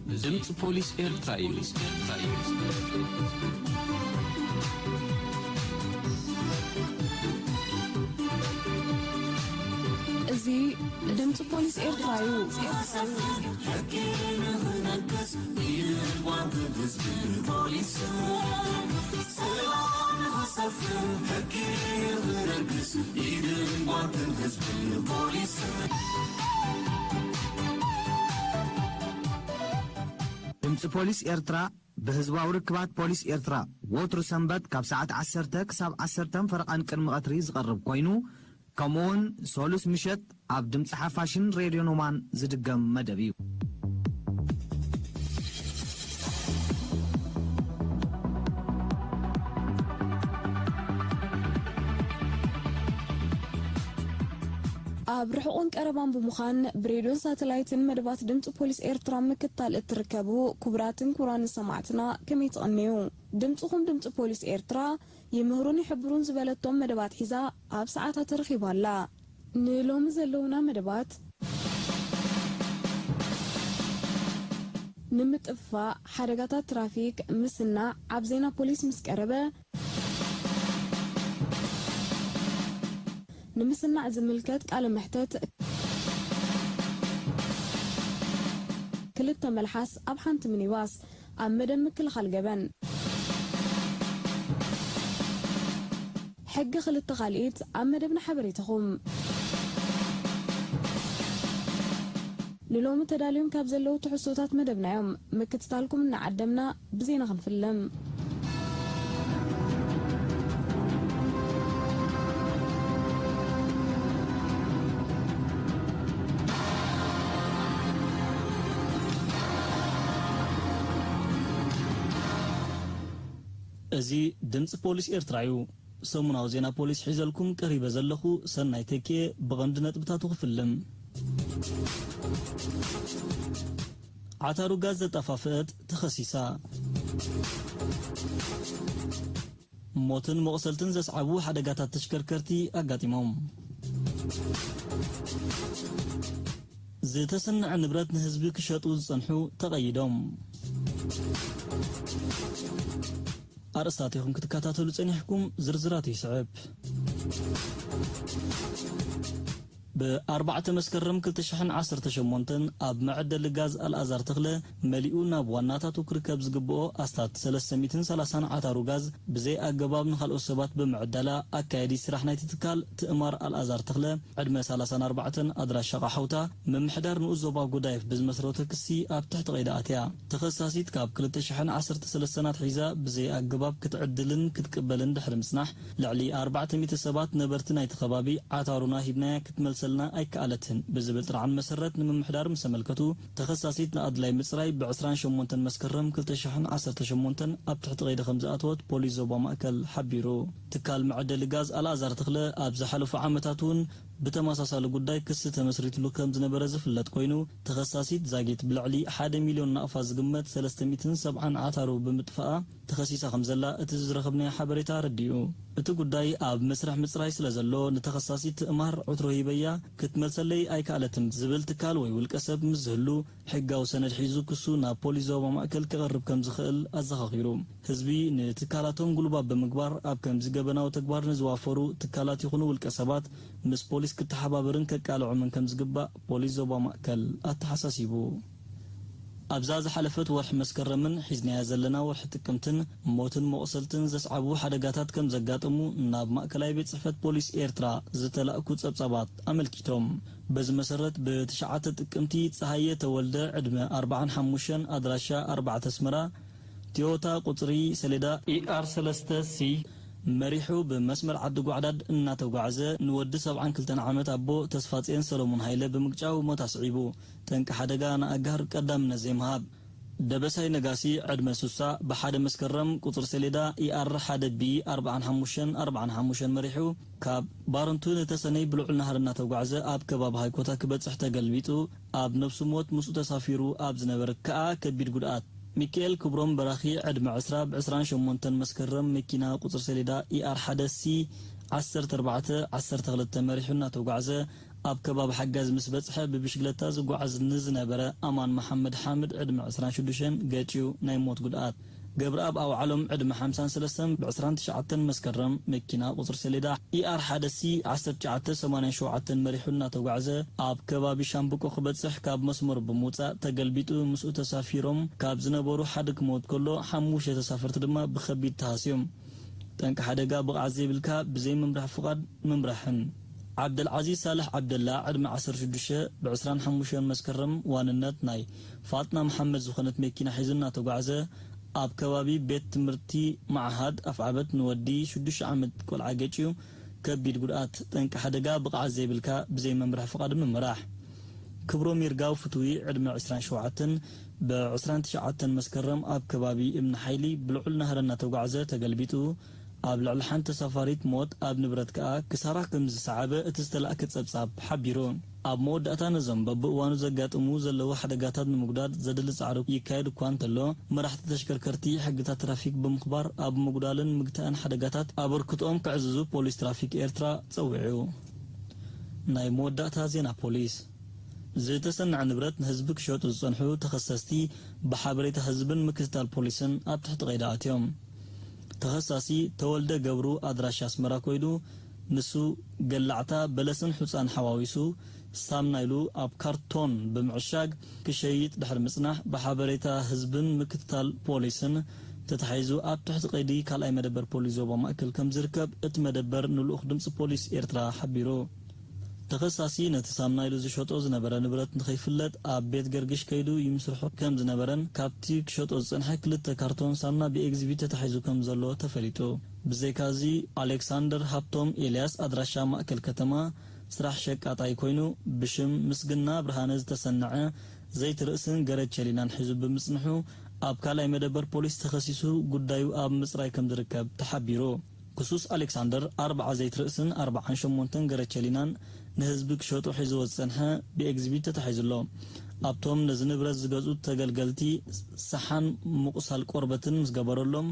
ድምፂ ፖሊስ ኤርትራ እዩ። እዚ ድምፂ ፖሊስ ኤርትራ እዩ። ሕጊ ንኽነግስ ኢድን ጓንትን ህዝብን ፖሊስን። ሰላም ንኽሰፍን ሕጊ ንኽነግስ ኢድን ጓንትን ህዝብን ፖሊስን። ድምፂ ፖሊስ ኤርትራ ብህዝባዊ ርክባት ፖሊስ ኤርትራ ወትሩ ሰንበት ካብ ሰዓት ዓሰርተ ክሳብ ዓሰርተ ፈረቓን ቅድሚ ቀትሪ ዝቐርብ ኮይኑ፣ ከምኡውን ሰሉስ ምሸት ኣብ ድምፂ ሓፋሽን ሬድዮ ኖማን ዝድገም መደብ እዩ። ኣብ ርሑቕን ቀረባን ብምዃን ብሬድዮን ሳተላይትን መደባት ድምፂ ፖሊስ ኤርትራ ምክትታል እትርከቡ ክቡራትን ክቡራን ሰማዕትና ከመይ ትቕንዩ? ድምፅኹም ድምፂ ፖሊስ ኤርትራ ይምህሩን ይሕብሩን ዝበለቶም መደባት ሒዛ ኣብ ሰዓታ ተረኺባ ኣላ። ንሎሚ ዘለውና መደባት ንምጥፍፋእ ሓደጋታት ትራፊክ ምስናዕ ኣብ ዜና ፖሊስ ምስ ቀረበ ንምስናዕ ዝምልከት ቃለ መሕተት ክልተ መልሓስ ኣብ ሓንቲ ሚኒባስ ኣብ መደብ ምክልኻል ገበን ሕጊ ክልተ ካልኢት ኣብ መደብና ሓበሬታኹም ንሎሚ ተዳልዮም ካብ ዘለዉ ትሕዝቶታት መደብና እዮም። ምክትታልኩም እናዓደምና ብዜና ክንፍልም። እዚ ድምፂ ፖሊስ ኤርትራ እዩ። ሰሙናዊ ዜና ፖሊስ ሒዘልኩም ቀሪበ ዘለኹ ሰናይ ተኪኤ። ብቐንዲ ነጥብታቱ ክፍልም። ዓታሩ ጋዝ ዘጠፋፍአት ተኸሲሳ። ሞትን መቑሰልትን ዘስዓቡ ሓደጋታት ተሽከርከርቲ ኣጋጢሞም። ዝተሰነዐ ንብረት ንህዝቢ ክሸጡ ዝጸንሑ ተቐይዶም። ኣርእስታት ኢኹም ክትከታተሉ ጸኒሕኩም፣ ዝርዝራቱ ይስዕብ። ብ ኣርባዕተ መስከረም ክልተ ሽሕን ዓሰርተ ሸሞንተን ኣብ መዐደሊ ጋዝ ኣልኣዛር ተኽለ መሊኡ ናብ ዋናታቱ ክርከብ ዝግብኦ ኣስታት ሰለስተ ሚእትን ሰላሳን ዓታሩ ጋዝ ብዘይ ኣገባብ ንኻልኦት ሰባት ብምዕዳላ ኣካያዲ ስራሕ ናይቲ ትካል ትእማር ኣልኣዛር ተኽለ ዕድመ ሰላሳን ኣርባዕተን ኣድራሻ ቃሓውታ ምምሕዳር ንኡስ ዞባ ጎዳይፍ ብዝመስረቶ ክሲ ኣብ ትሕቲ ቀይዲ ኣትያ። ተኸሳሲት ካብ ክልተ ሽሕን ዓሰርተ ሰለስተን ኣትሒዛ ብዘይ ኣገባብ ክትዕድልን ክትቅበልን ድሕሪ ምጽናሕ፣ ልዕሊ ኣርባዕተ ሚእቲ ሰባት ነበርቲ ናይቲ ከባቢ ዓታሩና ሂብናያ ክትመልሰልና ኣይከኣለትን ብዝብል ጥርዓን መሰረት ንምምሕዳር ምስ ኣመልከቱ፣ ተኸሳሲት ንኣድላይ ምጽራይ ብ ዕስራን ሸሞንተን መስከረም ክልተ ሽሕን ዓሰርተ ሸሞንተን ኣብ ትሕቲ ቀይዲ ከም ዝኣተወት ፖሊስ ዞባ ማእከል ሓቢሩ። ትካል መዐደሊ ጋዝ ኣልኣዛር ተኽለ ኣብ ዝሓለፉ ዓመታት እውን ብተመሳሳሊ ጉዳይ ክሲ ተመስሪትሉ ከም ዝነበረ ዝፍለጥ ኮይኑ፣ ተኸሳሲት ዛጊት ብልዕሊ ሓደ ሚልዮን ናቕፋ ዝግመት ሰለስተ ሚእትን ሰብዓን ዓታሩ ብምጥፋኣ ተኸሲሳ ከም ዘላ እቲ ዝረኸብናዮ ሓበሬታ ኣረዲኡ። እቲ ጉዳይ ኣብ መስርሕ ምጽራይ ስለ ዘሎ፣ ንተኸሳሲት ትእማር ዕትሮ ሂበያ ክትመልሰለይ ኣይከኣለትን ዝብል ትካል ወይ ውልቀ ሰብ ምስ ዝህሉ፣ ሕጋዊ ሰነድ ሒዙ ክሱ ናብ ፖሊስ ዞባ ማእከል ክቐርብ ከም ዝኽእል ኣዘኻኺሩ። ህዝቢ ንትካላቶም ጉልባብ ብምግባር ኣብ ከምዚ ገበናዊ ተግባር ንዝዋፈሩ ትካላት ይኹኑ ውልቀ ሰባት ምስ ፖሊስ ክተሓባበርን ከቃልዖምን ከም ዝግባእ ፖሊስ ዞባ ማእከል ኣተሓሳሲቡ። ኣብዛ ዝሓለፈት ወርሒ መስከረምን ሒዝናያ ዘለና ወርሒ ጥቅምትን ሞትን መቑሰልትን ዘስዓቡ ሓደጋታት ከም ዘጋጠሙ ናብ ማእከላይ ቤት ጽሕፈት ፖሊስ ኤርትራ ዝተላእኩ ጸብጻባት ኣመልኪቶም። በዚ መሰረት ብትሽዓተ ጥቅምቲ ጸሃየ ተወልደ ዕድመ ኣርባዓን ሓሙሽተን ኣድራሻ ኣርባዕተ ኣስመራ ቲዮታ ቁጽሪ ሰሌዳ ኢኣር ሰለስተ ሲ መሪሑ ብመስመር ዓዲ ጓዕዳድ እናተጓዕዘ ንወዲ ሰብዓን ክልተን ዓመት ኣቦ ተስፋጽዮን ሰሎሞን ሃይለ ብምግጫው ሞት ኣስዒቡ። ጠንቂ ሓደጋ ንኣጋር ቀዳምነት ዘይምሃብ። ደበሳይ ነጋሲ ዕድመ ሱሳ ብሓደ መስከረም ቁጽሪ ሰሌዳ ኢኣር ሓደ ቢ ኣርባዓን ሓሙሽተን ኣርባዓን ሓሙሽተን መሪሑ ካብ ባረንቱ ንተሰነይ ብልዑል ናህሪ እናተጓዕዘ ኣብ ከባቢ ሃይኮታ ክበጽሕ ተገልቢጡ ኣብ ነብሱ ሞት ምስኡ ተሳፊሩ ኣብ ዝነበረ ከኣ ከቢድ ጉድኣት። ሚካኤል ክብሮም በራኺ ዕድመ ዕስራ ብ ዕስራን ሸሞንተን መስከረም መኪና ቁጽሪ ሰሌዳ ኢኣር ሓደ ሲ ዓሰርተ ኣርባዕተ ዓሰርተ ክልተ መሪሑ እናተጓዕዘ ኣብ ከባቢ ሓጋዝ ምስ በጽሐ፣ ብብሽግለታ ዝጓዓዝ ንዝነበረ ኣማን መሓመድ ሓምድ ዕድመ ዕስራን ሽዱሽተን ገጭዩ ናይ ሞት ጉድኣት። ገብረኣብ ኣውዓሎም ዕድመ ሓምሳን ሰለስተን ብዕስራን ትሽዓተን መስከረም መኪና ቁጽሪ ሰሌዳ ኢኣር ሓደ ሲ ዓሰርተ ትሽዓተ ሰማንያን ሸውዓተን መሪሑ እናተጓዕዘ ኣብ ከባቢ ሻምብቆ ክበጽሕ ካብ መስመሩ ብምውጻእ ተገልቢጡ ምስኡ ተሳፊሮም ካብ ዝነበሩ ሓደ ክመውት ከሎ ሓሙሽተ ተሳፈርቲ ድማ ብኸቢድ ተሃስዮም። ጠንቂ ሓደጋ ብቕዓት ዘይብልካ ብዘይ ምምራሕ ፍቓድ ምምራሕን። ዓብደልዓዚዝ ሳልሕ ዓብደላ ዕድመ ዓሰርተ ሽዱሽተ ብዕስራን ሓሙሽተን መስከረም ዋንነት ናይ ፋጥና መሓመድ ዝኾነት መኪና ሒዙ እናተጓዕዘ ኣብ ከባቢ ቤት ትምህርቲ መዓሃድ ኣፍዓበት ንወዲ ሽዱሽተ ዓመት ቆልዓ ገጭዩ ከቢድ ጉድኣት። ጠንቂ ሓደጋ ብቕዓት ዘይብልካ ብዘይ መምርሒ ፍቓድ ምምራሕ። ክብሮም ይርጋው ፍትዊ ዕድመ ዕስራን ሸውዓተን ብዕስራን ትሽዓተን መስከረም ኣብ ከባቢ እምኒ ሓይሊ ብልዑል ናህሪ እናተጓዕዘ ተገልቢጡ ኣብ ልዕሊ ሓንቲ ተሳፋሪት ሞት ኣብ ንብረት ከኣ ክሳራ ከም ዝሰዓበ እቲ ዝተላእከ ጸብጻብ ሓቢሩ። ኣብ መወዳእታ ነዞም በብእዋኑ ዘጋጥሙ ዘለዉ ሓደጋታት ንምጉዳል ዘድሊ ጻዕሪ ይካየድ እኳ እንተሎ፣ መራሕቲ ተሽከርከርቲ ሕግታት ትራፊክ ብምኽባር ኣብ ምጉዳልን ምግታእን ሓደጋታት ኣበርክቶኦም ከዕዝዙ ፖሊስ ትራፊክ ኤርትራ ጸዊዑ። ናይ መወዳእታ ዜና ፖሊስ። ዝተሰነዐ ንብረት ንህዝቢ ክሸጡ ዝጸንሑ ተኸሰስቲ ብሓበሬታ ህዝብን ምክትታል ፖሊስን ኣብ ትሕቲ ቀይዲ ኣትዮም። ተኸሳሲ ተወልደ ገብሩ ኣድራሻ ኣስመራ ኮይኑ፣ ንሱ ገላዕታ በለስን ሑጻን ሓዋዊሱ ሳምና ኢሉ ኣብ ካርቶን ብምዕሻግ ክሸይጥ ድሕሪ ምጽናሕ፣ ብሓበሬታ ህዝብን ምክትታል ፖሊስን ተታሒዙ ኣብ ትሕቲ ቀይዲ ካልኣይ መደበር ፖሊስ ዞባ ማእከል ከም ዝርከብ እቲ መደበር ንልኡኽ ድምጺ ፖሊስ ኤርትራ ሓቢሩ። ተኸሳሲ ነቲ ሳምና ኢሉ ዝሸጦ ዝነበረ ንብረት ንኸይፍለጥ ኣብ ቤት ገርግሽ ከይዱ ይምስርሖ ከም ዝነበረን ካብቲ ክሸጦ ዝጸንሐ ክልተ ካርቶን ሳምና ብኤግዚቢት ተታሒዙ ከም ዘሎ ተፈሊጡ። ብዘይካዚ፣ ኣሌክሳንደር ሃብቶም ኤልያስ ኣድራሻ ማእከል ከተማ፣ ስራሕ ሸቃጣይ ኮይኑ፣ ብሽም ምስግና ብርሃነ ዝተሰነዐ ዘይቲ ርእስን ገረድ ቸሊናን ሒዙ ብምጽንሑ፣ ኣብ ካልኣይ መደበር ፖሊስ ተኸሲሱ ጉዳዩ ኣብ ምጽራይ ከም ዝርከብ ተሓቢሩ። ክሱስ ኣሌክሳንደር ኣርብዓ ዘይቲ ርእስን ኣርብዓን ሸሞንተን ገረቸሊናን ንህዝቢ ክሸጡ ሒዝዎ ዝጸንሐ ብኤግዚቢት ተታሒዙ ኣሎ። ኣብቶም ነዚ ንብረት ዝገዝኡ ተገልገልቲ ሰሓን ምቑሳል ቆርበትን ምስ ገበረሎም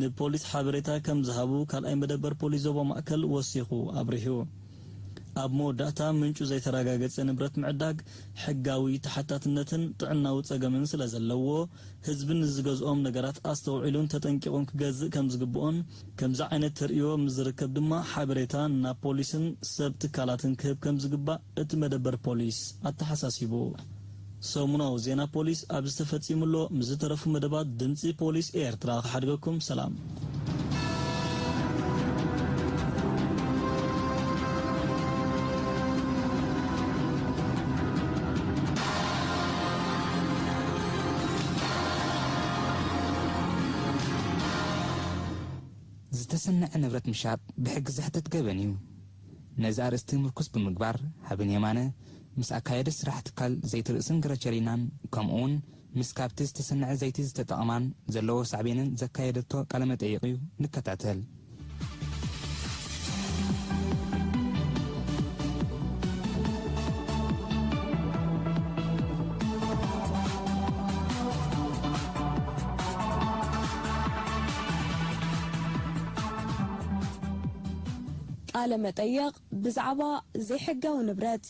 ንፖሊስ ሓበሬታ ከም ዝሃቡ ካልኣይ መደበር ፖሊስ ዞባ ማእከል ወሲኹ ኣብሪሁ። ኣብ መወዳእታ ምንጩ ዘይተረጋገጸ ንብረት ምዕዳግ ሕጋዊ ተሓታትነትን ጥዕናዊ ጸገምን ስለ ዘለዎ፣ ህዝቢ ንዝገዝኦም ነገራት ኣስተውዒሉን ተጠንቂቑን ክገዝእ ከም ዝግብኦን፣ ከምዚ ዓይነት ተርእዮ ምስ ዝርከብ ድማ ሓበሬታ ናብ ፖሊስን ሰብ ትካላትን ክህብ ከም ዝግባእ እቲ መደበር ፖሊስ ኣተሓሳሲቡ። ሰሙናዊ ዜና ፖሊስ ኣብዚ ተፈጺሙ ኣሎ። ምስ ዝተረፉ መደባት ድምጺ ፖሊስ ኤርትራ ክሓድገኩም። ሰላም። ዝተሰነዐ ንብረት ምሻጥ ብሕጊ ዘሕትት ገበን እዩ። ነዚ ኣርእስቲ ምርኩስ ብምግባር፣ ሃብን የማነ ምስ ኣካየዲ ስራሕ ትካል ዘይቲ ርእስን ገረቸሊናን፣ ከምኡውን ምስ ካብቲ ዝተሰነዐ ዘይቲ ዝተጠቐማን ዘለዎ ሳዕቤንን ዘካየደቶ ቃለ መጠይቕ እዩ። ንከታተል። ቃለ መጠይቕ ብዛዕባ ዘይሕጋዊ ንብረት።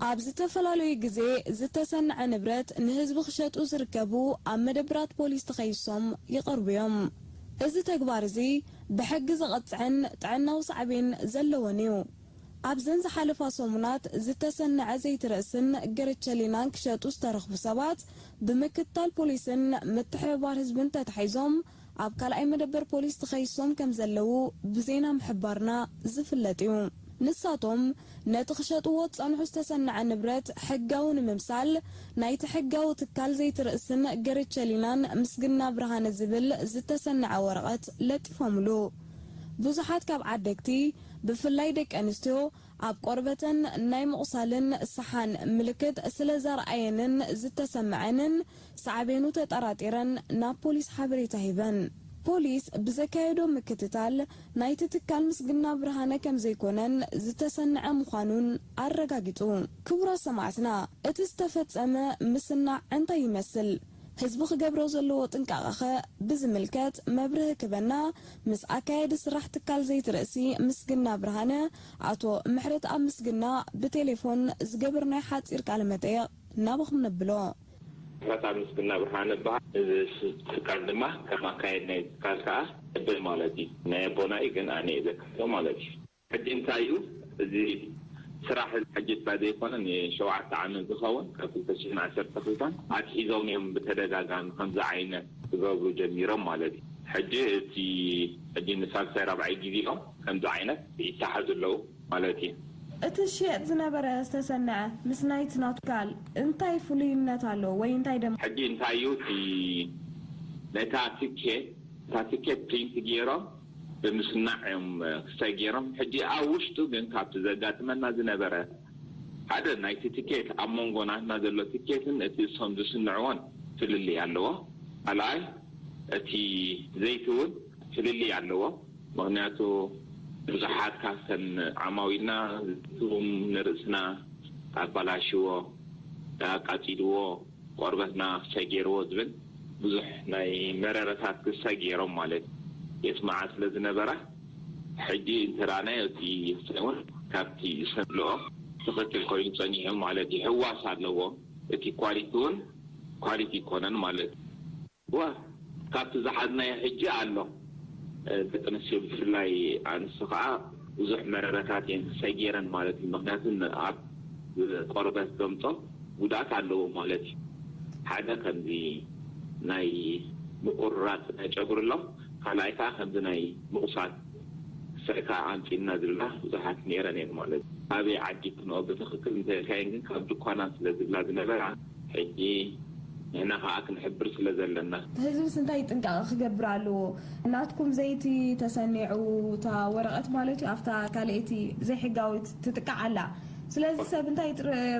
ኣብ ዝተፈላለዩ ግዜ ዝተሰነዐ ንብረት ንህዝቢ ክሸጡ ዝርከቡ ኣብ መደብራት ፖሊስ ተኸይሶም ይቐርቡ እዮም። እዚ ተግባር እዚ ብሕጊ ዘቐጽዕን ጥዕናዊ ሳዕቤን ዘለዎን እዩ። ኣብዘን ዝሓለፋ ሰሙናት ዝተሰነዐ ዘይቲ ርእስን ገረቸሊናን ክሸጡ ዝተረኽቡ ሰባት ብምክትታል ፖሊስን ምትሕብባር ህዝብን ተታሒዞም ኣብ ካልኣይ መደበር ፖሊስ ተኸይሶም ከም ዘለዉ ብዜና ምሕባርና ዝፍለጥ እዩ። ንሳቶም ነቲ ክሸጥዎ ዝጸንሑ ዝተሰነዐ ንብረት ሕጋዊ ንምምሳል ናይቲ ሕጋዊ ትካል ዘይቲ ርእስን ገረቸሊናን ምስግና ብርሃነ ዝብል ዝተሰነዐ ወረቐት ለጢፎምሉ። ብዙሓት ካብ ዓደግቲ ብፍላይ ደቂ ኣንስትዮ ኣብ ቆርበተን ናይ ምቑሳልን ሰሓን ምልክት ስለ ዘርኣየንን ዝተሰምዐንን ሳዕቤኑ ተጠራጢረን ናብ ፖሊስ ሓበሬታ ሂበን። ፖሊስ ብዘካየዶ ምክትታል ናይቲ ትካል ምስግና ብርሃነ ከም ዘይኮነን ዝተሰንዐ ምዃኑን ኣረጋጊጹ። ክቡራት ሰማዕትና፣ እቲ ዝተፈጸመ ምስናዕ እንታይ ይመስል? ህዝቢ ክገብሮ ዘለዎ ጥንቃቐኸ ብዝምልከት መብርሂ ክበና ምስ ኣካየዲ ስራሕ ትካል ዘይትርእሲ ምስግና ብርሃነ ኣቶ ምሕረትኣብ ምስግና ብቴሌፎን ዝገበርናዮ ሓጺር ቃለ መጠይቕ ናባኹም ነብሎ። ምሕረትኣብ ምስግና ብርሃነ እበሃል። እዚ ትካል ድማ ከም ኣካየዲ ናይ ትካል ከኣ እብል ማለት እዩ። ናይ ኣቦና እዩ ግን ኣነ እየ ዘካይዶ ማለት እዩ። ሕጂ እንታይ እዩ እዚ ስራሕ ሕጂ ጥራይ ዘይኮነ ንሸውዓተ ዓመት ዝኸውን ካብ ክልተ ሽሕን ዓሰርተ ክልተን ኣትሒዞም እዮም ብተደጋጋሚ ከምዚ ዓይነት ክገብሩ ጀሚሮም ማለት እዩ። ሕጂ እቲ ሕጂ ንሳልሳይ ራብዓይ ግዜኦም ከምዚ ዓይነት ይተሓዙ ኣለዉ ማለት እዩ። እቲ ዝሽየጥ ዝነበረ ዝተሰነዐ ምስ ናይቲ ናቱ ትካል እንታይ ፍሉይነት ኣለዎ ወይ እንታይ ደም? ሕጂ እንታይ እዩ እቲ ነታ ትኬት እታ ትኬት ፕሪንት ገይሮም ብምስናዕ እዮም ክሳይ ገይሮም። ሕጂ ኣብ ውሽጡ ግን ካብቲ ዘጋጥመና ዝነበረ ሓደ ናይቲ ትኬት ኣብ መንጎ ናትና ዘሎ ትኬትን እቲ እሶም ዝስንዕዎን ፍልልይ ኣለዎ። ካልኣይ እቲ ዘይቲ እውን ፍልልይ ኣለዎ። ምኽንያቱ ብዙሓት ካብተን ዓማዊልና እቶም ንርእስና ኣባላሽዎ ኣቃጺልዎ ቆርበትና ክሳይ ገይርዎ ዝብል ብዙሕ ናይ መረረታት ክሳይ ገይሮም ማለት የስማዓ ስለ ዝነበራ ሕጂ እንተራናዮ እቲ ክሳይ እውን ካብቲ ዝሰምልኦ ትኽክል ኮይኑ ጸኒሑ ማለት ይሕዋስ ኣለዎ። እቲ ኳሊቲ እውን ኳሊቲ ይኮነን ማለት ዋ ካብቲ ዝሓዝናዮ ሕጂ ኣሎ። ደቂ ኣንስትዮ ብፍላይ ኣንስቲ ከዓ ብዙሕ መረረታት እየን ክሳይ ገይረን ማለት እዩ። ምክንያቱ ኣብ ቆርበት ዘምፆ ጉድኣት ኣለዎ ማለት እዩ። ሓደ ከምዚ ናይ ምቁርራፅ ናይ ጨጉሪ ኣሎ፣ ካልኣይ ከዓ ከምዚ ናይ ምቁሳል ክሳይ ከዓ ኣምፂልና ዝብላ ብዙሓት ነይረን እየን ማለት እዩ። ኣበይ ዓዲ ክንኦ ብትክክል እንተልካየን ግን ካብ ድኳናት ስለ ዝብላ ዝነበራ ሕጂ ንሕና ከዓ ክንሕብር ስለ ዘለና። ህዝብስ እንታይ ጥንቃቐ ክገብር ኣለዎ? ናትኩም ዘይቲ ተሰኒዑ እታ ወረቐት ማለት እዩ ኣብታ ካልኣይቲ ዘይሕጋዊት ትጥቃዕ ኣላ። ስለዚ ሰብ እንታይ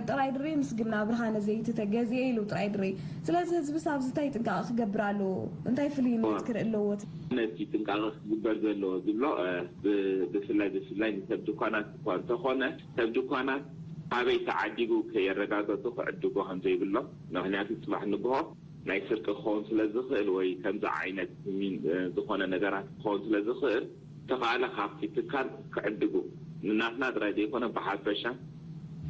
ጥራይ ድሪ ምስግና ብርሃነ ዘይቲ ተገዚኤ ኢሉ ጥራይ ድሪ። ስለዚ ህዝብስ ኣብዚ እንታይ ጥንቃቐ ክገብር ኣለዎ? እንታይ ፍልይነት ክርኢ ኣለዎ? ነቲ ጥንቃቐ ክግበር ዘለዎ ዝብሎ ብፍላይ ብፍላይ ንሰብ ድኳናት እኳ እንተኾነ ሰብ ድኳናት ኣበይ ተዓዲጉ ከየረጋገፁ ክዕድጎ ከምዘይብሎም። ምክንያቱ ፅባሕ ንግሆ ናይ ስርቂ ክኸውን ስለ ዝኽእል ወይ ከምዚ ዓይነት ዝኾነ ነገራት ክኸውን ስለ ዝኽእል ተኻእለ ካብቲ ትካል ክዕድጉ ንናትና ጥራይ ዘይኮነ ብሓፈሻ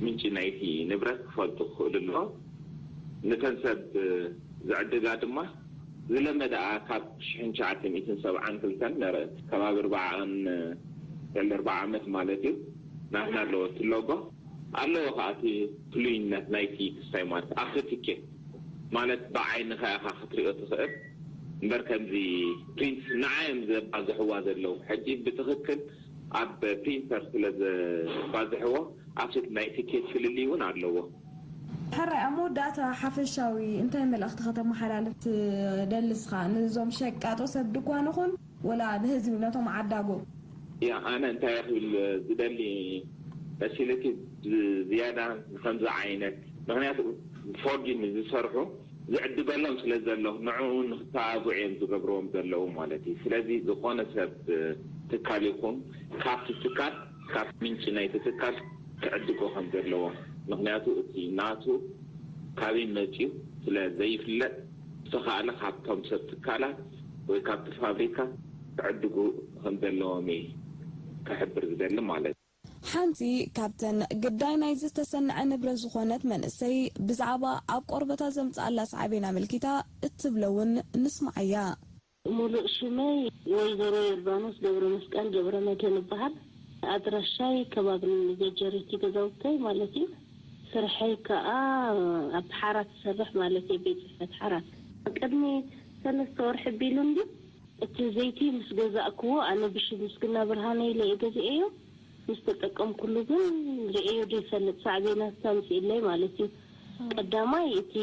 ምንጪ ናይቲ ንብረት ክፈልጡ ክኽእሉ ኣለዎ። ነተን ሰብ ዝዕድጋ ድማ ዝለመደኣ ካብ ሽሕን ትሽዓተ ሚእትን ሰብዓን ክልተን ነረ ከባቢ ኣርባዓን ልዕሊ ኣርባዓ ዓመት ማለት እዩ ናትና ኣለዎ እቲ ሎጎ ኣለዎ ከዓ እቲ ፍሉይነት ናይቲ ክስታይ ማለት ኣብቲ ትኬት ማለት ብዓይንኻ ኢኻ ክትሪኦ ትኽእል እምበር ከምዚ ፕሪንት ንዓ እዮም ዘባዝሕዋ ዘለዉ ሕጂ ብትኽክል ኣብ ፕሪንተር ስለ ዘባዝሕዎ ኣብቲ ናይ ትኬት ፍልልይ እውን ኣለዎ። ሕራይ ኣብ መወዳእታ ሓፈሻዊ እንታይ መልእኽቲ ከተመሓላልፍ ትደሊ እስኻ ንዞም ሸቃጦ ሰብ ድኳን ይኹን ወላ ንህዝቢ ነቶም ዓዳጎ? ያ ኣነ እንታይ ክብል ዝደሊ መሲልኪ ብዝያዳ ንከምዚ ዓይነት ምክንያቱ ፎርጅን ዝሰርሑ ዝዕድገሎም ስለ ዘሎ ንዕኡ ንክተባብዑ እዮም ዝገብርዎም ዘለዉ ማለት እዩ። ስለዚ ዝኾነ ሰብ ትካል ይኹን ካብቲ ትካል ካብ ምንጪ ናይቲ ትካል ክዕድጎ ከም ዘለዎ ምክንያቱ እቲ ናቱ ካበይ መፅዩ ስለ ዘይፍለጥ ዝተኻእለ ካብቶም ሰብ ትካላት ወይ ካብቲ ፋብሪካ ክዕድጉ ከም ዘለዎም እየ ክሕብር ዝደሊ ማለት እዩ። ሓንቲ ካብተን ግዳይ ናይ ዝተሰንዐ ንብረት ዝኾነት መንእሰይ ብዛዕባ ኣብ ቆርበታ ዘምጽኣላ ሳዕቤን ኣመልኪታ እትብሎ እውን ንስምዓያ። ሙሉእ ሽመይ ወይዘሮ ዮርዳኖስ ገብረመስቀል ገብረመድህን እበሃል። ኣድራሻይ ከባቢ ጀጀሪቲ ገዛውተይ ማለት እዩ። ስርሐይ ከኣ ኣብ ሓራት እሰርሕ ማለት እየ፣ ቤት ጽሕፈት ሓራት። ቅድሚ ሰለስተ ወርሒ ቢሉ እንድዩ እቲ ዘይቲ ምስ ገዛእክዎ፣ ኣነ ብሽም ምስግና ብርሃነ ኢለ እየ ገዚኤዮ። ምስ ተጠቀምኩሉ ግን ርእየዮ ዘይፈልጥ ሳዕቤናት ኣምጺኡለይ ማለት እዩ። ቀዳማይ እቲ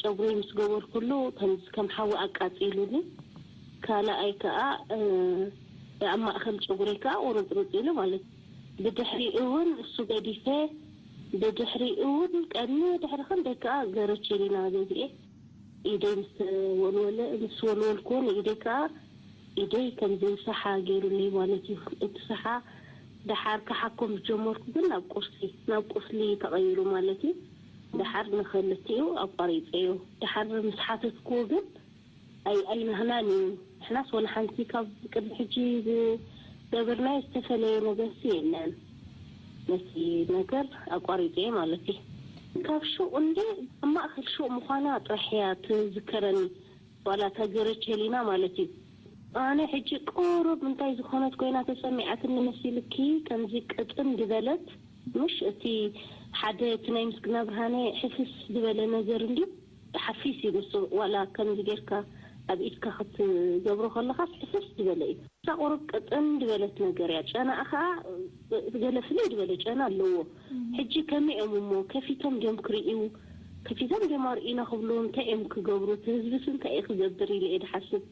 ጨጉረይ ምስ ገበርኩሉ ከም ከም ሓዊ ኣቃጺሉኒ፣ ካልኣይ ከኣ ኣብ ማእከል ጨጉረይ ከኣ ቁርጽርጽ ኢሉ ማለት እዩ። ብድሕሪኡ እውን እሱ ገዲፈ፣ ብድሕሪኡ እውን ቀድሚ ድሕሪ ክንደይ ከኣ ገረቸሊና ገዚኤ ኢደይ ምስ ወልወለ ምስ ወልወልኩዎ ንኢደይ ከኣ ኢደይ ከም ዘይሰሓ ገይሩለይ ማለት እዩ። እቲ ሰሓ ደሓር ክሓኮም ዝጀመርኩ ግን ናብ ቁስሊ፣ ናብ ቁስሊ ተቐይሩ ማለት እዩ። ደሓር ንኸልቲኡ ኣቋሪፀዮ። ደሓር ምስ ሓተትኩዎ ግን ኣይ-፣ ኣይናህናን እዩ። ንሕናስ ወላ ሓንቲ ካብ ቅድሚ ሕጂ ዝገበርናዮ ዝተፈለየ ነገርሲ የለን። ነቲ ነገር ኣቋሪፀዮ ማለት እዩ። ካብ ሹቕ እንደ ኣብ ማእከል ሹቕ ምዃና ጥራሕ እያ ትዝከረኒ። ዋላ እታ ገረቸሊና ማለት እዩ። ኣነ ሕጂ ቁሩብ እንታይ ዝኾነት ኮይና ተሰሚዓትኒ መሲልኪ፣ ከምዚ ቅጥን ዝበለት፣ ምሽ እቲ ሓደ እቲ ናይ ምስግና ብርሃነ ሕፍስ ዝበለ ነገር እንድዩ፣ ሓፊስ እዩ ንሱ። ዋላ ከምዚ ጌርካ ኣብ ኢድካ ክትገብሮ ከለኻስ ሕፍስ ዝበለ እዩ። እሳ ቁሩብ ቅጥን ዝበለት ነገር እያ። ጨናኣ ኸዓ ገለ ፍልይ ዝበለ ጨና ኣለዎ። ሕጂ ከመይ እዮም እሞ ከፊቶም ድዮም ክርእዩ? ከፊቶም ድዮም ኣርእዩና ክብሉ? እንታይ እዮም ክገብሩ? እቲ ህዝብስ እንታይ እዩ ክገብር ኢለ እየ ድሓስብ።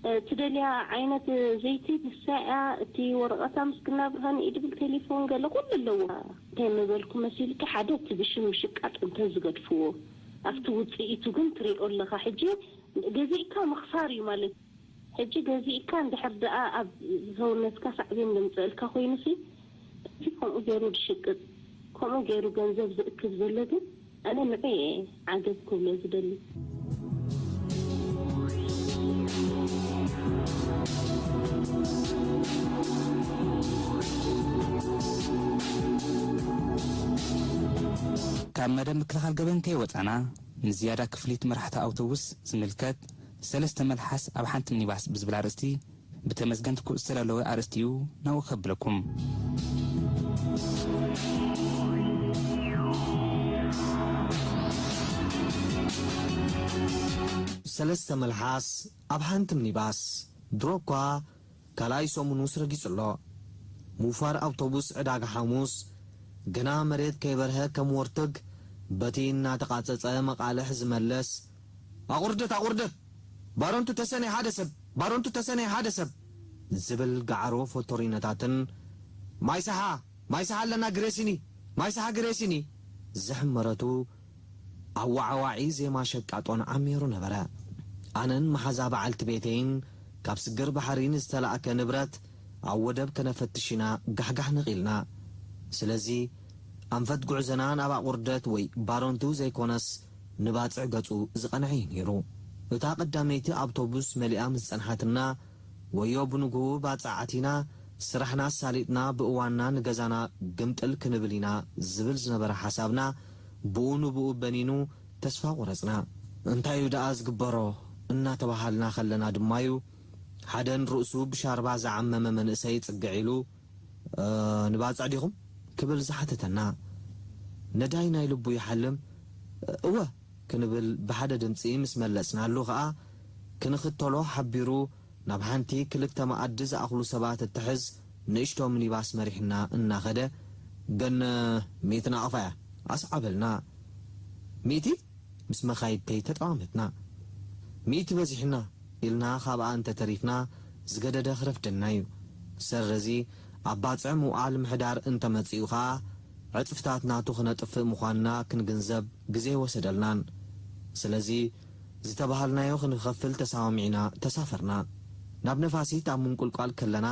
እ፣ ትደልያ ዓይነት ዘይቲ ንሳ እያ። እቲ ወረቐታ ምስግና ብርሃን ኢድብል ቴሌፎን ገለ ኩሉ ኣለዎ። እንታይ ምበልኩ መሲልኪ? ሓደ እቲ ብሽም ምሽቃጥ እንተ ዝገድፍዎ፣ ኣብቲ ውፅኢቱ ግን ትሪኦ ኣለኻ። ሕጂ ገዚእካ ምኽሳር እዩ ማለት። ሕጂ ገዚእካ እንድሕር ደኣ ኣብ ሰውነትካ ሳዕቤን ዘምፅእልካ ኮይኑሲ፣ እዚ ከምኡ ገይሩ ዝሽቅጥ፣ ከምኡ ገይሩ ገንዘብ ዝእክብ ዘሎ ግን ኣነ ንዑ እየ ዓገብ ክብሎ ዝደሊ። ካብ መደብ ምክልኻል ገበን ከይወፃና፣ ንዝያዳ ክፍሊት መራሕቲ ኣውቶቡስ ዝምልከት፣ ሰለስተ መልሓስ ኣብ ሓንቲ ሚኒባስ ብዝብል ኣርእስቲ፣ ብተመስገን ትኩእ ዝተዳለወ ኣርእስቲ እዩ፣ ናብኡ ከብለኩም። ሰለስተ መልሓስ ኣብ ሓንቲ ሚኒባስ። ድሮ እኳ ካልኣይ ሰሙኑስ ረጊጹ ኣሎ። ምውፋር ኣውቶቡስ ዕዳጋ ሓሙስ ገና መሬት ከይበርሀ ከም ወርትግ በቲ እናተቓጸጸ መቓልሕ ዝመልስ፣ ኣቑርደት! ኣቑርደት! ባሮንቱ ተሰነይ ሓደ ሰብ! ባሮንቱ ተሰነይ ሓደ ሰብ! ዝብል ጋዕሮ ፎቶሪኖታትን ማይ ሰሓ! ማይ ሰሓ ኣለና ግሬሲኒ! ማይ ሰሓ ግሬሲኒ! ዝሕመረቱ ኣዋዓዋዒ ዜማ ሸቃጦን ዓሚሩ ነበረ። ኣነን መሓዛ በዓልቲ ቤተይን ካብ ስግር ባሕሪ ንዝተላእከ ንብረት ኣብ ወደብ ከነፈትሽ ኢና ጋሕጋሕ ነቒልና። ስለዚ ኣንፈት ጉዕዞና ናብ ኣቑርደት ወይ ባረንቱ ዘይኮነስ ንባጽዕ ገጹ ዝቐንዐ እዩ ነይሩ። እታ ቀዳመይቲ ኣውቶቡስ መሊኣ ምስ ጸንሓትና፣ ወዮ ብንግሁ ባጽዕ ኣቲና፣ ስራሕና ኣሳሊጥና ብእዋንና ንገዛና ግምጥል ክንብል ኢና ዝብል ዝነበረ ሓሳብና ብኡ ንብኡ በኒኑ ተስፋ ቆረጽና። እንታዩ ደኣ ዝግበሮ እናተባሃልና ከለና ድማዩ ሓደ ንርእሱ ብሻርባ ዝዓመመ መንእሰይ ጽግዕ ኢሉ፣ "እ፣ ንባጽዕ ዲኹም?" ክብል ዝሓተተና። ነዳይ ናይ ልቡ ይሓልም፣ "እወ" ክንብል ብሓደ ድምጺ ምስ መለስናሉ ኸኣ ክንኽተሎ ሓቢሩ ናብ ሓንቲ ክልተ መኣዲ ዝኣኽሉ ሰባት እትሕዝ ንእሽቶ ሚኒባስ መሪሕና እናኸደ፣ "ገን ሚእቲ ናቕፋ እያ ኣስዓበልና።" "ሚእቲ?" ምስ መኻይድተይ ተጠማመትና። "ሚእቲ በዚሕና" ኢልና ካብኣ እንተተሪፍና ዝገደደ ክረፍደና እዩ። ሰረዚ ኣብ ባጽዕ ምውዓል ምሕዳር እንተመጺኡ ኸኣ ዕጽፍታት ናቱ ክነጥፍእ ምዃንና ክንግንዘብ ግዜ ኣይወሰደልናን። ስለዚ ዝተባሃልናዮ ክንኸፍል ተሰማሚዕና ተሳፈርና። ናብ ነፋሲት ኣብ ምንቁልቋል ከለና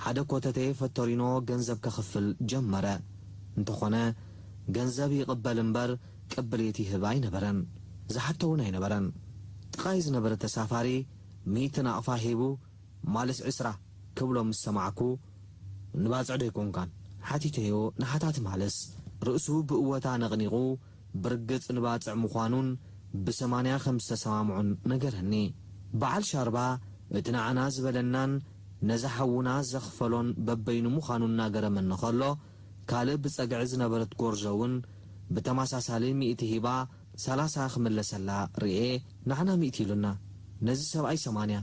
ሓደ ኮተቴ ፈቶሪኖ ገንዘብ ከኽፍል ጀመረ። እንተኾነ ገንዘብ ይቕበል እምበር ቅብሊት ይህብ ኣይነበረን። ዝሓቶ እውን ኣይነበረን። ጥቓይ ዝነበረ ተሳፋሪ ሚእቲ ናቕፋ ሂቡ ማልስ ዕስራ ክብሎ ምስ ሰማዕኩ፣ "ንባጽዕ ዶ ኣይኮንካን?" ሓቲተዮ። ንሓታቲ ማልስ ርእሱ ብእወታ ነቕኒቑ፣ ብርግጽ ንባጽዕ ምዃኑን ብሰማንያ ከም ዝተሰማምዑን ነገረኒ። በዓል ሻርባ እቲ ንዓና ዝበለናን ነዚ ሓውና ዘኽፈሎን በበይኑ ምዃኑ እናገረመኒ ከሎ፣ ካልእ ብጸግዒ ዝነበረት ጎርዞ እውን ብተመሳሳሊ ሚእቲ ሂባ ሰላሳ ክምለሰላ ርእየ፣ ንዓና ሚእቲ ኢሉና፣ ነዚ ሰብኣይ ሰማንያ፣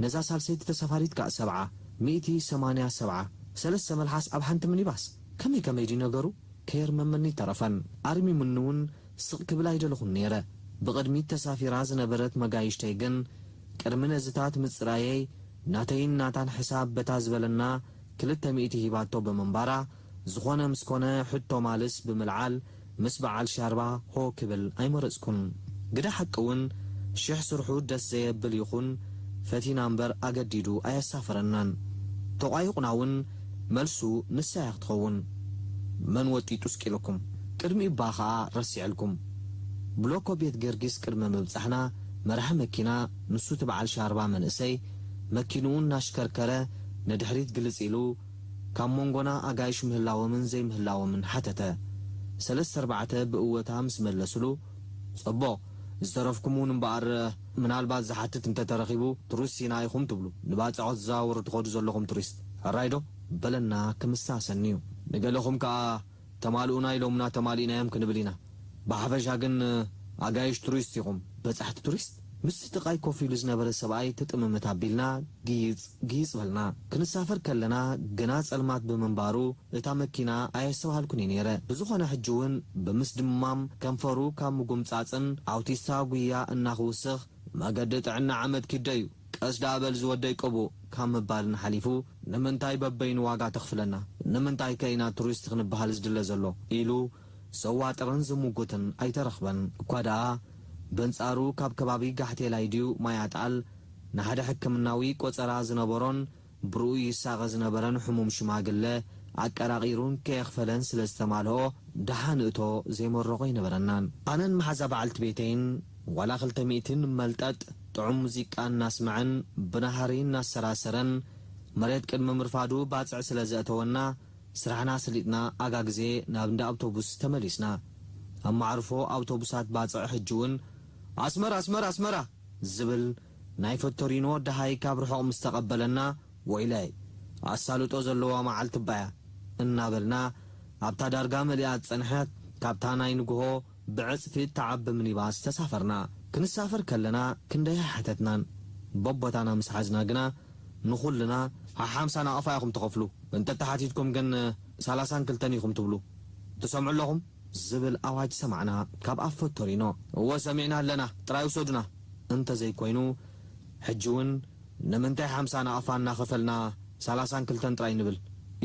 ነዛ ሳልሰይቲ ተሳፋሪት ከኣ ሰብዓ፣ ሚእቲ ሰማንያ ሰብዓ፣ ሰለስተ መልሓስ ኣብ ሓንቲ ሚኒባስ። ከመይ ከመይ ድዩ ነገሩ? ከየርመመኒ ኣይተረፈን። ኣርሚሙኒ እውን ስቕ ክብል ኣይደለኹን ነይረ። ብቕድሚት ተሳፊራ ዝነበረት መጋይሽተይ ግን ቅድሚ ነዚታት ምጽራየይ ናተይን ናታን ሕሳብ በታ ዝበለና ክልተ ሚእቲ ሂባቶ ብምንባራ፣ ዝኾነ ምስ ኮነ ሕቶ ማልስ ብምልዓል ምስ በዓል ሻርባ ሆ ክብል ኣይመረጽኩን። ግደ ሓቂ እውን ሽሕ ስርሑ ደስ ዘየብል ይኹን ፈቲና እምበር ኣገዲዱ ኣየሳፈረናን። ተቋይቑና እውን መልሱ ንሳ እያ ክትኸውን። መን ወጢጡ ስቂልኩም? ቅድሚኡ እባ ኸኣ ረሲዕልኩም። ብሎኮ ቤት ጊዮርጊስ ቅድሚ ምብጻሕና፣ መራሒ መኪና፣ ንሱ እቲ በዓል ሻርባ መንእሰይ፣ መኪንኡ እናሽከርከረ ንድሕሪት ግልጽ ኢሉ፣ ካብ መንጎና ኣጋይሽ ምህላዎምን ዘይምህላዎምን ሓተተ። ሰለስተ ኣርባዕተ ብእወታ ምስ መለስሉ፣ "ጽቡቕ፣ ዝተረፍኩም እውን እምበኣር፣ ምናልባት ዝሓትት እንተተረኺቡ፣ ቱሪስት ኢና ኢኹም ትብሉ። ንባጽዖ ትዘዋወሩ ትኸዱ ዘለኹም ቱሪስት። ሕራይ ዶ?" በለና ክምሳሰኒ እዩ። "ንገለኹም ከኣ ተማልኡና ኢሎምና ተማሊእናዮም ክንብል ኢና። ብሓፈሻ ግን ኣጋይሽ ቱሪስት ኢኹም፣ በጻሕቲ ቱሪስት?" ምስቲ ጥቓይ ኮፍ ኢሉ ዝነበረ ሰብኣይ ትጥምምት ኣቢልና፣ ግይጽ ግይጽ በልና። ክንሳፈር ከለና ግና ጸልማት ብምንባሩ፣ እታ መኪና ኣየስተብሃልኩን እየ ነይረ። ብዝኾነ ሕጂ እውን ብምስድማም ከንፈሩ ካብ ምጉምጻጽን ኣውቲስታ ጉያ እናኽውስኽ፣ "መገዲ ጥዕና ዓመት ኪዶ እዩ፣ ቀስ ደኣ በል ዝወደይ ቅቡእ" ካብ ምባልን ሓሊፉ፣ "ንምንታይ በበይኑ ዋጋ ተኽፍለና? ንምንታይ ከ ኢና ቱሪስት ክንበሃል ዝድለ ዘሎ?" ኢሉ ዘዋጥርን ዝምጉትን ኣይተረኽበን። እኳ ደኣ በንጻሩ ካብ ከባቢ ጋሕቴላይ ድዩ ማይ ኣጣል ንሓደ ሕክምናዊ ቆጸራ ዝነበሮን ብርኡ ይሳቐ ዝነበረን ሕሙም ሽማግለ ኣቀራቒሩን ከየኽፈለን ስለ ዝተማልኦ፣ ደሓን እቶ ዘይመረቖ ኣይነበረናን። ኣነን መሓዛ በዓልቲ ቤተይን ዋላ ክልተ ሚእቲ ንመልጠጥ፣ ጥዑም ሙዚቃ እናስመዐን ብናሃሪ እናሰራሰረን፣ መሬት ቅድሚ ምርፋዱ ባጽዕ ስለ ዘእተወና፣ ስራሕና ኣስሊጥና ኣጋ ግዜ ናብ እንዳ ኣውቶቡስ ተመሊስና። ኣብ መዓርፎ ኣውቶቡሳት ባጽዕ ሕጂ እውን፣ "ኣስመራ፣ ኣስመራ፣ ኣስመራ!" ዝብል ናይ ፈቶሪኖ ደሃይ ካብ ርሑቕ ምስ ተቐበለና፣ "ወይለይ፣ ኣሳልጦ ዘለዋ መዓልቲ እባያ!" እናበልና፣ ኣብታ ዳርጋ መሊኣ ዝጸንሐት፣ ካብታ ናይ ንግሆ ብዕጽፊ እትዓቢ ሚኒባስ ተሳፈርና። ክንሳፈር ከለና ክንደይ ኣይሓተትናን። በቦታና ምስ ሓዝና ግና፣ ንኹልና ሓሓምሳ ናቕፋ ኢኹም ትኸፍሉ። እንተተሓቲትኩም ግን፣ ሰላሳን ክልተን ኢኹም ትብሉ። ትሰምዑ ኣለኹም? ዝብል ኣዋጅ ሰማዕና ካብ ኣፍ ፈቶሪኖ። "እወ፣ ሰሚዕና ኣለና፣ ጥራይ ውሰዱና። እንተዘይኮይኑ፣ ሕጂ እውን ንምንታይ ሓምሳ ናቕፋ እናኸፈልና ሰላሳን ክልተን ጥራይ ንብል?"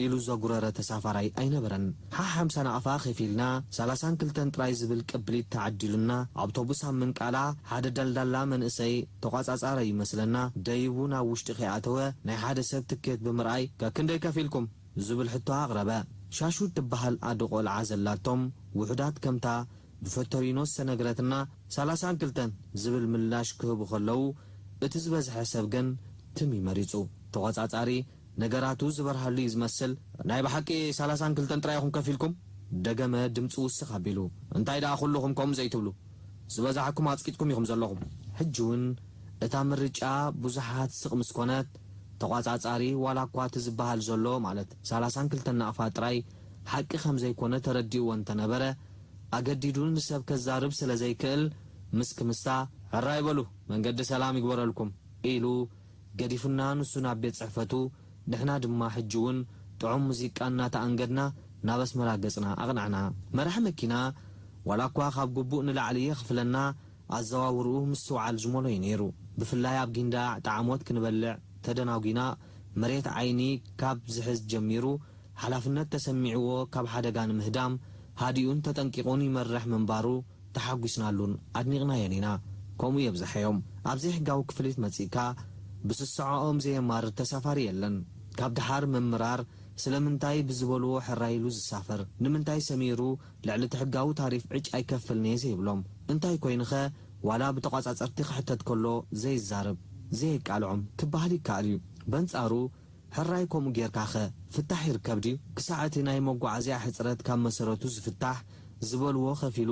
ኢሉ ዘጉረረ ተሳፋራይ ኣይነበረን። ሓሓምሳ ናቕፋ ከፊልና፣ ሰላሳን ክልተን ጥራይ ዝብል ቅብሊት ተዓዲሉና፣ ኣውቶቡስ ኣብ ምንቃላ፣ ሓደ ደልዳላ መንእሰይ ተቋጻጻረ ይመስለና፣ ደይቡ ናብ ውሽጢ ከይኣተወ፣ ናይ ሓደ ሰብ ትኬት ብምርኣይ፣ "ከክንደይ ከፊልኩም?" ዝብል ሕቶ ኣቕረበ። ሻሹ እትበሃል ኣደ ቆልዓ ዘላቶም ውሑዳት ከምታ ብፈቶሪኖ ዝተነግረትና ሰላሳን ክልተን ዝብል ምላሽ ክህቡ ከለዉ፣ እቲ ዝበዝሐ ሰብ ግን ትም እዩ መሪጹ። ተቖጻጻሪ ነገራቱ ዝበርሃሉ እዩ ዝመስል። "ናይ ብሓቂ ሰላሳን ክልተን ጥራይ ኢኹም ከፊልኩም?" ደገመ ድምጺ ውስኽ ኣቢሉ። "እንታይ ደኣ ኩልኹም ከምኡ ዘይትብሉ? ዝበዛሕኩም ኣጽቂጥኩም ኢኹም ዘለኹም።" ሕጂ እውን እታ ምርጫ ብዙሓት ስቕ ምስ ኮነት፣ ተቋጻጻሪ ዋላ እኳ እቲ ዝበሃል ዘሎ፣ ማለት ሰላሳን ክልተን ናቕፋ ጥራይ፣ ሓቂ ከም ዘይኮነ ተረዲእዎ እንተነበረ፣ ኣገዲዱ ንሰብ ከዛርብ ስለ ዘይክእል፣ ምስ ክምስታ፣ "ሕራይ በሉ፣ መንገዲ ሰላም ይግበረልኩም" ኢሉ ገዲፉና፣ ንሱ ናብ ቤት ጽሕፈቱ፣ ንሕና ድማ ሕጂ እውን ጥዑም ሙዚቃ እናተኣንገድና ናብ ኣስመራ ገጽና ኣቕናዕና። መራሒ መኪና ዋላ እኳ ካብ ግቡእ ንላዕሊ የኽፍለና፣ ኣዘዋውርኡ ምስትውዓል ዝመልኦ እዩ ነይሩ። ብፍላይ ኣብ ጊንዳዕ ጣዕሞት ክንበልዕ ተደናጒና፣ መሬት ዓይኒ ካብ ዝሕዝ ጀሚሩ፣ ሓላፍነት ተሰሚዕዎ ካብ ሓደጋ ንምህዳም ሃዲኡን ተጠንቂቑን ይመርሕ ምንባሩ ተሓጒስናሉን ኣድኒቕናዮን ኢና። ከምኡ የብዝሓዮም። ኣብ ዘይሕጋዊ ክፍሊት መጺእካ ብስስዖኦም ዘየማርር ተሳፋሪ የለን። ካብ ደሓር ምምራር፣ ስለምንታይ ብዝበልዎ ሕራይ ኢሉ ዝሳፈር? ንምንታይ ሰሚሩ ልዕሊ እቲ ሕጋዊ ታሪፍ ዕጭ ኣይከፍልን'የ ዘይብሎም? እንታይ ኮይኑኸ ዋላ ብተቋጻጸርቲ ክሕተት ከሎ ዘይዛረብ፣ ዘየቃልዖም ክበሃል ይከኣል እዩ። በንጻሩ፣ ሕራይ ከምኡ ጌርካኸ ፍታሕ ይርከብ ድዩ? ክሳዕ እቲ ናይ መጓዓዝያ ሕጽረት ካብ መሰረቱ ዝፍታሕ ዝበልዎ ከፊሉ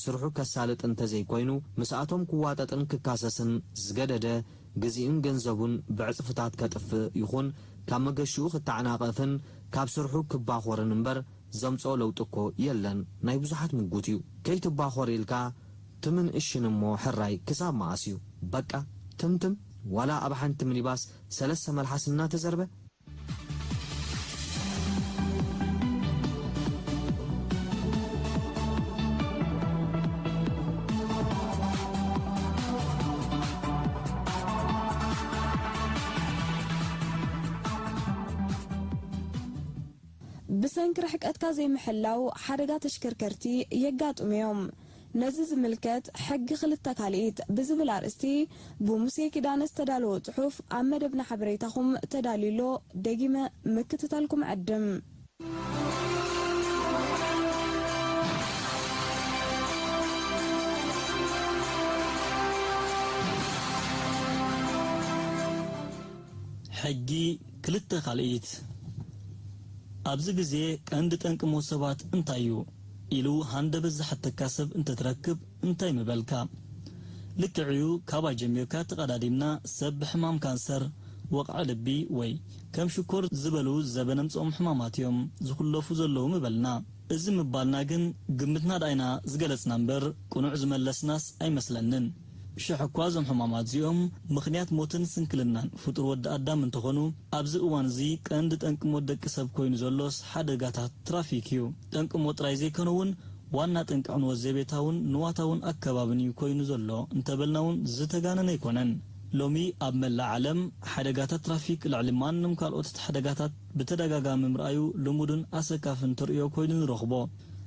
ስርሑ ከሳልጥ እንተዘይኮይኑ፣ ምስኣቶም ክዋጠጥን ክካሰስን ዝገደደ፣ ግዜኡን ገንዘቡን ብዕጽፍታት ከጥፍእ ይኹን ካብ መገሽኡ ክተዓናቐፍን ካብ ስርሑ ክባኾርን እምበር ዘምጽኦ ለውጢ እኮ የለን። ናይ ብዙሓት ምጉት እዩ። ከይትባኾር ኢልካ ትምን እሽን እሞ ሕራይ ክሳብ መኣስ እዩ? በቃ ትምትም። ዋላ ኣብ ሓንቲ ሚኒባስ ሰለስተ መልሓስ እናተዘርበ? ብሰንኪ ርሕቀትካ ዘይምሕላው ሓደጋ ተሽከርከርቲ የጋጥሙ እዮም። ነዚ ዝምልከት ሕጊ ክልተ ካልኢት ብዝብል ኣርእስቲ ብሙሴ ኪዳነ ዝተዳለወ ጽሑፍ ኣብ መደብና ሓበሬታኹም ተዳልዩ ኣሎ። ደጊመ ምክትታልኩም ዕድም። ሕጊ ክልተ ካልኢት። ኣብዚ ግዜ ቀንዲ ጠንቂ ሞት ሰባት እንታይ እዩ? ኢሉ ሃንደበት ዝሓተካ ሰብ እንተትረክብ እንታይ ምበልካ? ልክዕ'ዩ፣ ካባይ ጀሚርካ ተቐዳዲምና ሰብ ብሕማም ካንሰር፣ ወቕዒ ልቢ ወይ ከም ሽኮር ዝበሉ ዘበን ኣምጽኦም ሕማማት እዮም ዝኹለፉ ዘለዉ ምበልና። እዚ ምባልና ግን ግምትና ደኣ ኢና ዝገለጽና እምበር ቅኑዕ ዝመለስናስ ኣይመስለንን። ሽሕ እኳ እዞም ሕማማት እዚኦም ምኽንያት ሞትን ስንክልናን ፍጡር ወዲ ኣዳም እንተኾኑ፣ ኣብዚ እዋን እዚ ቀንዲ ጠንቂ ሞት ደቂ ሰብ ኮይኑ ዘሎስ ሓደጋታት ትራፊክ እዩ። ጠንቂ ሞት ጥራይ ዘይኮነ እውን ዋና ጠንቂ ዕንወት ዘቤታውን ንዋታውን ኣከባብን እዩ ኮይኑ ዘሎ እንተበልና እውን ዝተጋነነ ኣይኮነን። ሎሚ ኣብ መላእ ዓለም ሓደጋታት ትራፊክ ልዕሊ ማንም ካልኦት ሓደጋታት ብተደጋጋሚ ምርኣዩ ልሙድን ኣሰካፍን ተርእዮ ኮይኑ ንረኽቦ።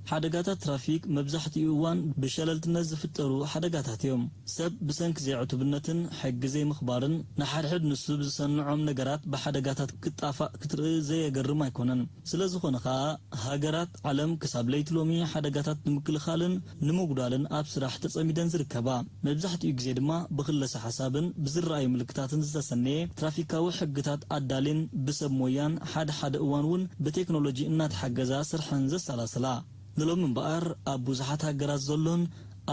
ሓደጋታት ትራፊክ መብዛሕትኡ እዋን ብሸለልትነት ዝፍጠሩ ሓደጋታት እዮም። ሰብ ብሰንኪ ዘይዕቱብነትን ሕጊ ዘይምኽባርን ንሓድሕድ ንሱ ብዝሰንዖም ነገራት ብሓደጋታት ክጣፋእ ክትርኢ ዘየገርም ኣይኮነን። ስለ ዝኾነ ኸኣ፣ ሃገራት ዓለም ክሳብ ለይቲ ሎሚ ሓደጋታት ንምክልኻልን ንምጉዳልን ኣብ ስራሕ ተጸሚደን ዝርከባ። መብዛሕትኡ ግዜ ድማ ብክለሰ ሓሳብን ብዝረኣዩ ምልክታትን ዝተሰነየ ትራፊካዊ ሕግታት ኣዳልየን ብሰብ ሞያን ሓደ ሓደ እዋን እውን ብቴክኖሎጂ እናተሓገዛ ስርሐን ዘሰላስላ። ንሎሚ እምበኣር ኣብ ብዙሓት ሃገራት ዘሎን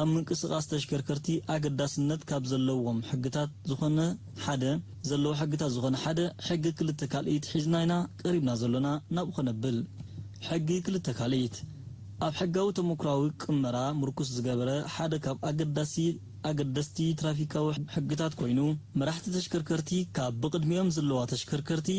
ኣብ ምንቅስቓስ ተሽከርከርቲ ኣገዳስነት ካብ ዘለዎም ሕግታት ዝኾነ ሓደ፣ ዘለዎ ሕግታት ዝኾነ ሓደ ሕጊ ክልተ ካልኢት ሒዝና ኢና ቀሪብና ዘሎና ናብኡ ኸነብል። ሕጊ ክልተ ካልኢት ኣብ ሕጋዊ ተመኩራዊ ቅመራ ምርኩስ ዝገበረ ሓደ ካብ ኣገዳሲ ኣገደስቲ ትራፊካዊ ሕግታት ኮይኑ፣ መራሕቲ ተሽከርከርቲ ካብ ብቕድሚኦም ዘለዋ ተሽከርከርቲ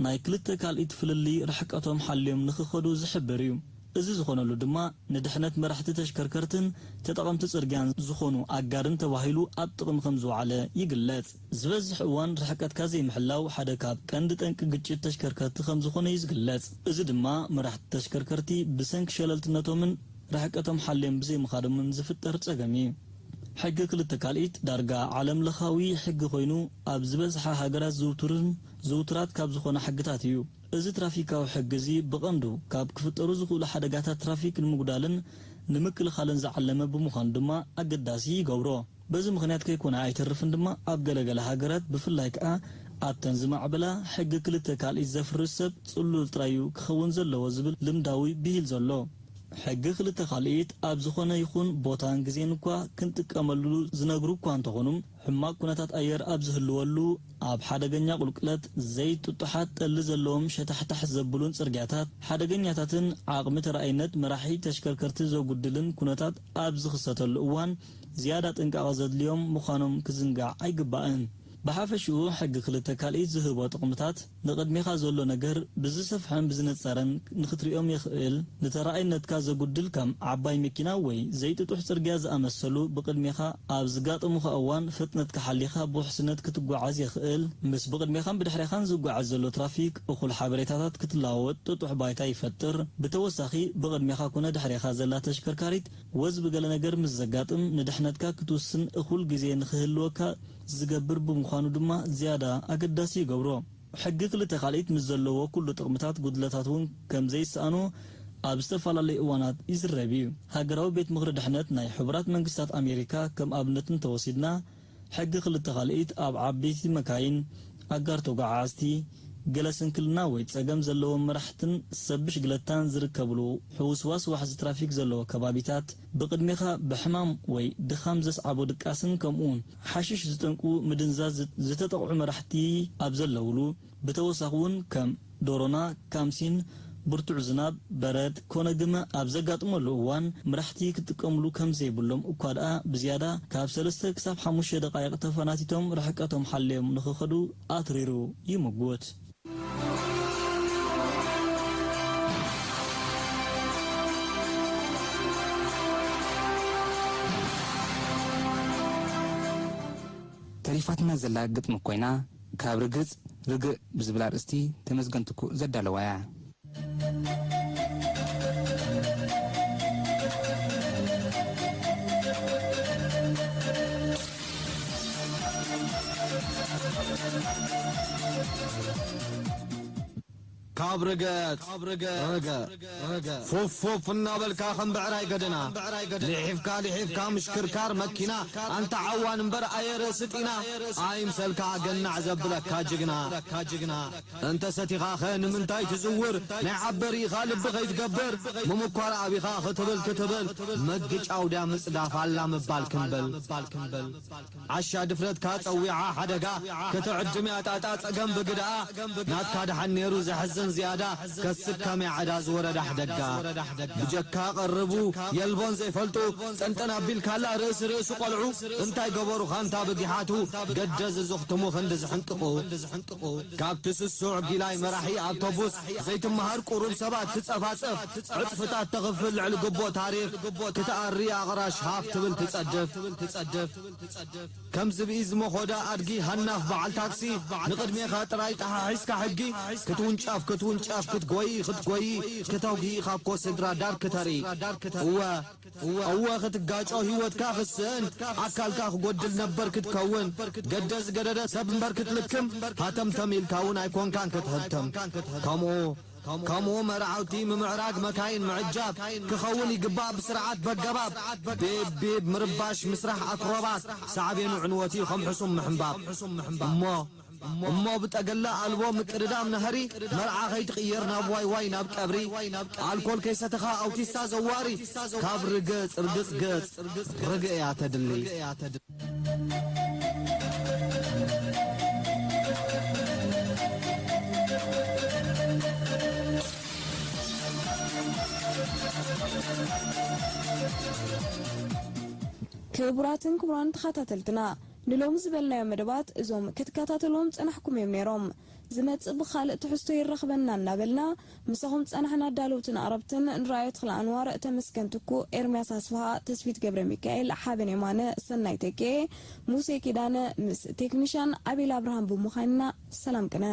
ናይ ክልተ ካልኢት ፍልልይ ርሕቀቶም ሓልዮም ንኽኸዱ ዝሕብር እዩ። እዚ ዝኾነሉ ድማ ንድሕነት መራሕቲ ተሽከርከርትን ተጠቐምቲ ጽርግያን ዝኾኑ ኣጋርን ተባሂሉ ኣብ ጥቕሚ ከም ዝወዓለ ይግለጽ። ዝበዝሕ እዋን ርሕቀትካ ዘይምሕላው ሓደ ካብ ቀንዲ ጠንቂ ግጭት ተሽከርከርቲ ከም ዝኾነ እዩ ዝግለጽ። እዚ ድማ መራሕቲ ተሽከርከርቲ ብሰንኪ ሸለልትነቶምን ርሕቀቶም ሓልዮም ብዘይምኻዶምን ዝፍጠር ጸገም እዩ። ሕጊ ክልተ ካልኢት ዳርጋ ዓለም ለኻዊ ሕጊ ኮይኑ ኣብ ዝበዝሓ ሃገራት ዝውቱርን ዝውቱራት ካብ ዝኾነ ሕግታት እዩ። እዚ ትራፊካዊ ሕጊ እዚ ብቐንዱ ካብ ክፍጠሩ ዝኽእሉ ሓደጋታት ትራፊክ ንምጉዳልን ንምክልኻልን ዝዓለመ ብምዃኑ ድማ ኣገዳሲ ይገብሮ። በዚ ምኽንያት ከይኮነ ኣይተርፍን ድማ ኣብ ገለገለ ሃገራት ብፍላይ ከኣ ኣብተን ዝማዕበላ ሕጊ ክልተ ካልኢት ዘፍርስ ሰብ ጽሉል ጥራይ እዩ ክኸውን ዘለዎ ዝብል ልምዳዊ ብሂል ዘሎ። ሕጊ ክልተ ካልኢት ኣብ ዝኾነ ይኹን ቦታን ግዜን እኳ ክንጥቀመሉ ዝነግሩ እኳ እንተኾኑ፣ ሕማቕ ኩነታት ኣየር ኣብ ዝህልወሉ፣ ኣብ ሓደገኛ ቁልቁለት፣ ዘይጥጡሓት ጠሊ ዘለዎም ሸታሕታሕ ዘብሉን ጽርግያታት፣ ሓደገኛታትን ዓቕሚ ተራኣይነት መራሒ ተሽከርከርቲ ዘጉድልን ኩነታት ኣብ ዝኽሰተሉ እዋን፣ ዝያዳ ጥንቃቐ ዘድልዮም ምዃኖም ክዝንጋዕ ኣይግባእን። ብሓፈሽኡ፣ ሕጊ ክልተ ካልኢት ዝህቦ ጥቕምታት፣ ንቕድሜኻ ዘሎ ነገር ብዝሰፍሐን ብዝነጸረን ንኽትሪኦም የኽእል፣ ንተራኣይነትካ ዘጉድል ከም ዓባይ መኪና ወይ ዘይጥጡሕ ጽርግያ ዝኣመሰሉ ብቕድሜኻ ኣብ ዝጋጠሙኻ እዋን፣ ፍጥነትካ ሓሊኻ ብውሕስነት ክትጓዓዝ የኽእል። ምስ ብቕድሜኻን ብድሕሬኻን ዝጓዓዝ ዘሎ ትራፊክ እኹል ሓበሬታታት ክትለዋወጥ ጥጡሕ ባይታ ይፈጥር። ብተወሳኺ፣ ብቕድሜኻ ኮነ ድሕሬኻ ዘላ ተሽከርካሪት ወዝቢ ገለ ነገር ምስ ዘጋጥም፣ ንድሕነትካ ክትውስን እኹል ግዜ ንኽህልወካ ዝገብር ብምዃኑ ድማ ዝያዳ ኣገዳሲ ይገብሮ። ሕጊ ክልተ ካልኢት ምስ ዘለዎ ኩሉ ጥቕምታት፣ ጉድለታት እውን ከም ዘይሰኣኖ ኣብ ዝተፈላለዩ እዋናት ይዝረብ እዩ። ሃገራዊ ቤት ምኽሪ ድሕነት ናይ ሕቡራት መንግስታት ኣሜሪካ ከም ኣብነት እንተወሲድና፣ ሕጊ ክልተ ካልኢት ኣብ ዓበይቲ መካይን፣ ኣጋር ተጓዓዓዝቲ፣ ገለ ስንክልና ወይ ጸገም ዘለዎም መራሕትን ሰብ ብሽግለታን ዝርከብሉ ሕውስዋስ ዋሕዚ ትራፊክ ዘለዎ ከባቢታት፣ ብቕድሜኻ ብሕማም ወይ ድኻም ዘስዓቦ ድቃስን ከምኡውን ሓሽሽ ዝጠንቁ ምድንዛዝ ዝተጠቕዑ መራሕቲ ኣብ ዘለውሉ፣ ብተወሳኺ እውን ከም ዶሮና፣ ካምሲን፣ ብርቱዕ ዝናብ፣ በረድ፣ ኮነ ግመ ኣብ ዘጋጥመሉ እዋን፣ መራሕቲ ክጥቀምሉ ከም ዘይብሎም እኳ ደኣ፣ ብዝያዳ ካብ ሰለስተ ክሳብ ሓሙሽተ ደቓይቕ ተፈናቲቶም ርሕቀቶም ሓልዮም ንኽኸዱ ኣትሪሩ ይምጉት። ተሪፋትና ዘላ ግጥሚ ኮይና፣ ካብ ርግጽ ርግእ ብዝብል ኣርእስቲ ተመስገን ትኩእ ዘዳለዋ እያ። ርገጽ ርገጽ ፉፍ ፉፍ እናበልካ ከም ብዕራይ ገደና፣ ልሒፍካ ልሒፍካ ምሽክርካር መኪና፣ ኣንታ ዓዋን እምበር ኣየ ርእሲ ጢና፣ ኣይምሰልካ ገናዕ ዘብለካ ጅግና። እንተ ሰቲኻኸ ንምንታይ ትዝውር? ናይ ዓበርኢኻ ልቢ ከይትገብር፣ ምምኳር ኣቢኻ ክትብል ክትብል፣ መግጫው ድያ ምጽዳፍ ኣላ ምባል ክንበል። ዓሻ ድፍረትካ ጸዊዓ ሓደጋ፣ ክትዕድም እያ ጣጣ ጸገም ብግድኣ። ናትካ ደሓን ነይሩ ዘሕዝን ዝያዳ፣ ከስከም እያ ዕዳ ዝወረዳ ሕደጋ። ብጀካ ቀርቡ የልቦን ዘይፈልጡ፣ ጠንጠን ኣቢልካላ ርእሲ ርእሲ ቆልዑ። እንታይ ገበሩኻ እንታ ብጊሓቱ፣ ገደዝ ዝኽትሙ ክንዲ ዝሕንቅቑ። ካብቲ ስሱዕ ጊላይ መራሒ ኣውቶቡስ ዘይትመሃር ቁሩብ ሰባት ትጸፋጸፍ፣ ዕጽፍታት ተኽፍል ልዕሊ ግቡእ ታሪኽ ክትኣሪ ኣቕራሽ ሃፍ ትብል ትጸድፍ። ከም ዝብኢ ዝመኾዳ ኣድጊ ሃናፍ በዓል ታክሲ ንቕድሜኻ ጥራይ ጠሓሒስካ ሕጊ ክትውንጨፍ ክትውንጨፍ ክትጎይ ክትጎይ ክተጉሂኻ እኮ ስድራ ዳር ክተርኢ እወ እወ ክትጋጮ ህይወትካ ክስእን ኣካልካ ክጎድል ነበር ክትከውን ገደ ዝገደደ ሰብ እምበር ክትልክም ሃተምተም ኢልካ እውን ኣይኮንካን ክትህተም ከምኡ ከምኡ መርዓውቲ ምምዕራግ መካይን ምዕጃብ ክኸውን ይግባእ ብስርዓት በገባብ ቤብ ቤብ ምርባሽ ምስራሕ ኣክሮባት ሳዕቤኑ ዕንወት እዩ ከም ሕሱም ምሕንባብ እሞ እሞ ብጠገለ ኣልቦ ምቅድዳም ናህሪ መርዓ ከይትቕየር ናብ ዋይ ዋይ ናብ ቀብሪ ኣልኮል ከይሰተኻ ኣውቲስታ ዘዋሪ ካብ ርገጽ ርግጽ ገጽ ርግእ እያ ተድሊ። ክቡራትን ክቡራን ተኸታተልትና ንሎሚ ዝበልናዮ መደባት እዞም ክትከታተልዎም ጸናሕኩም እዮም ነይሮም። ዝመጽእ ብኻልእ ትሕዝቶ ይራኽበና እናበልና ምሳኹም ጸናሕና ኣዳለውትን ኣቕረብትን ንራእዮ ተኽለ ኣንዋር፣ ተመስገን ትኩ፣ ኤርምያስ ኣስፍሃ፣ ተስፊት ገብረ ሚካኤል፣ ሓበን የማነ፣ ሰናይ ተኬ፣ ሙሴ ኪዳነ ምስ ቴክኒሻን ኣቤል ኣብርሃም ብምዃንና ሰላም ቅነ።